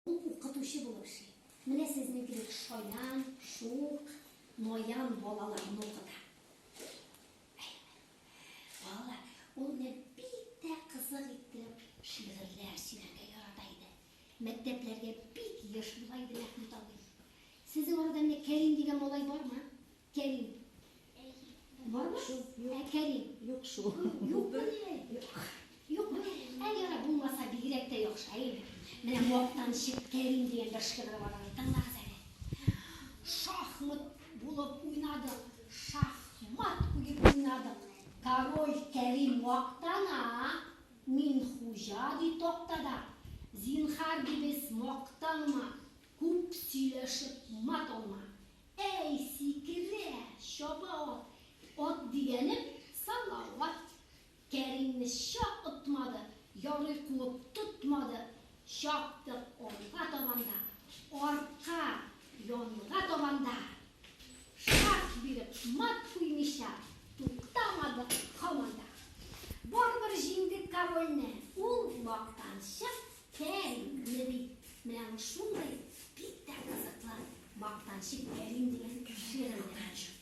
Ул укытучы булып эшли. Менә сезнең кебек шаян, шук, наян балаларны укыта. Балалар, ул менә бик тә кызык иттереп шигырьләр сөйләргә ярата иде. Мәктәпләргә бик еш була иде Мәхмүт абый. Сезнең арада менә Кәрим дигән малай бармы? Кәрим. Бармы? Шул, юк. Ә Кәрим? Юк шул. Юкмы? Юк. Юкмы? Ә ярар, булмаса бигрәк тә яхшы, әйеме? Менә Мактанчык Кәрим дигән бер шигыре бар аның, тыңлагыз әле. Шахмат булып уйнадык, шахмат куеп уйнадык. Король Кәрим мактана, мин хуҗа ди тактада. Зинһар дибез, мактанма, күп сөйләшеп мат алма. Әй, сикерә, чаба ат, ат дигәнем Салават. Кәримне чак отмады, ярый куып тотмады. Чаптык алга табан да, артка, янга табан да. Шарт биреп, мат куймыйча, туктамадык һаман да. Барыбер җиңдек корольне, ул мактанчык Кәримне бит. Менә аның шундый бик тә кызыклы Мактанчык Кәрим дигән шигыре дә бар.